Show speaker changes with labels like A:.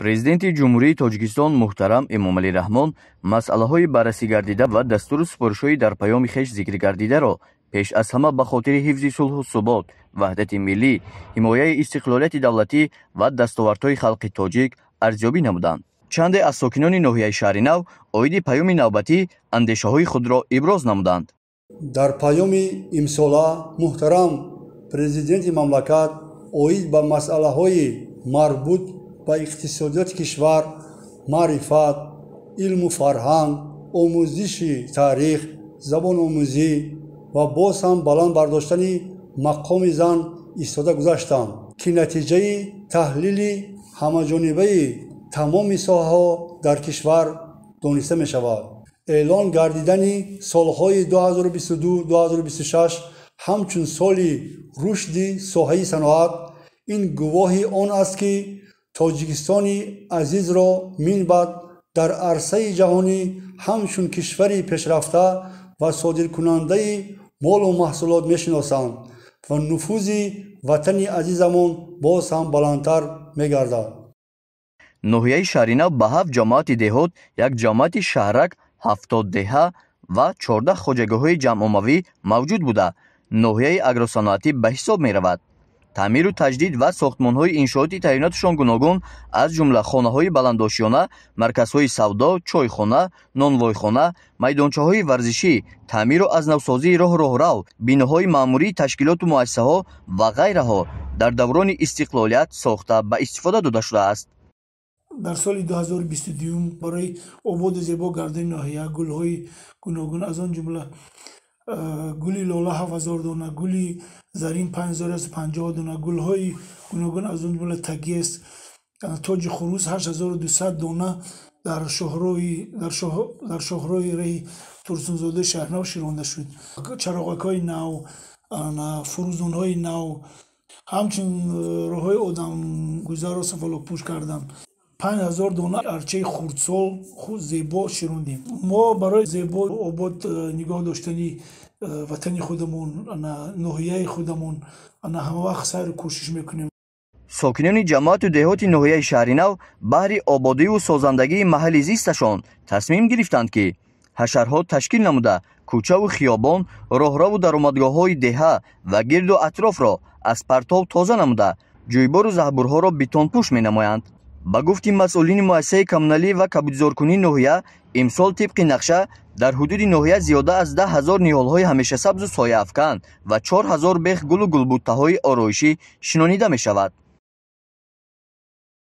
A: Президенти Ҷумҳурии Тоҷикистон муҳтарам Эмомалӣ Раҳмон масъалаҳои баррасӣ гардида ва дастуру супоришҳои дар паёми хеш зикр гардидаро пеш аз ҳама ба хотири ҳифзи сулҳу субот, ваҳдати миллӣ, ҳимояи истиқлолияти давлатӣ ва дастовардҳои халқи тоҷик арзёбӣ намуданд. Чанде аз сокинони ноҳияи Шаҳринав оиди паёми навбатӣ андешаҳои худро иброз намуданд.
B: Дар паёми имсола муҳтарам президенти мамлакат оид ба масъалаҳои марбут ба иқтисодиёти кишвар, маърифат, илму фарҳанг, омӯзиши таърих, забономӯзӣ ва боз ҳам баланд бардоштани мақоми зан истода гузаштанд, ки натиҷаи таҳлили ҳамаҷонибаи тамоми соҳаҳо дар кишвар дониста мешавад. Эълон гардидани солҳои 2022-2026 ҳамчун соли рушди соҳаи саноат ин гувоҳи он аст, ки Тоҷикистони азизро минбаъд дар арсаи ҷаҳонӣ ҳамчун кишвари пешрафта ва содиркунандаи молу маҳсулот мешиносанд ва нуфузи ватани азизамон боз ҳам баландтар мегардад.
A: Ноҳияи Шаҳринав ба 7 ҷамоати деҳот, як ҷамоати шаҳрак, 70 деҳа ва 14 хоҷагиҳои ҷамъомавӣ мавҷуд буда, ноҳияи агросаноатӣ ба ҳисоб меравад. Таъмиру таҷдид ва сохтмонҳои иншооти таъиноташон гуногун, аз ҷумла хонаҳои баландошёна, марказҳои савдо, чойхона, нонвойхона, майдончаҳои варзишӣ, таъмиру аз навсозии роҳу роҳрав, биноҳои маъмурии ташкилоту муассисаҳо ва ғайраҳо дар даврони истиқлолият сохта ба истифода дода шудааст.
C: Дар соли 2022 барои ободу зебо гардани ноҳия гулҳои гуногун, аз он ҷумла гули лола 7000 дона, гули зарин 5150 дона, гулҳои гуногун, аз он ҷумла тагес, тоҷи хурус 8200 дона дар шоҳроҳи раҳи Турсунзодаи Шаҳрнав широнда шуд. Чароғакҳои нав, фурӯзонҳои нав, ҳамчунин роҳҳои одамгузарро сафолокпӯш карданд. 5000 дона арчаи хурдсол зебо широндем. Мо барои зебо обод нигоҳ доштани ватани худамон, ноҳияи худамон ҳамавақт сайру кӯшиш мекунем.
A: Сокинони ҷамоату деҳоти ноҳияи Шаҳринав баҳри ободиву созандагии маҳалли зисташон тасмим гирифтанд, ки ҳашарҳо ташкил намуда кӯчаву хиёбон, роҳраву даромадгоҳҳои деҳа ва гирду атрофро аз партов тоза намуда, ҷӯйбору заҳбурҳоро бетонпӯш менамоянд. Ба гуфти масъулини муассисаи коммуналӣ ва кабудизоркунии ноҳия, имсол тибқи нақша дар ҳудуди ноҳия зиёда аз 10 000 ниҳолҳои ҳамешасабзу сояафкан ва 4000 бех гулу гулбуттаҳои ороишӣ шинонида мешавад.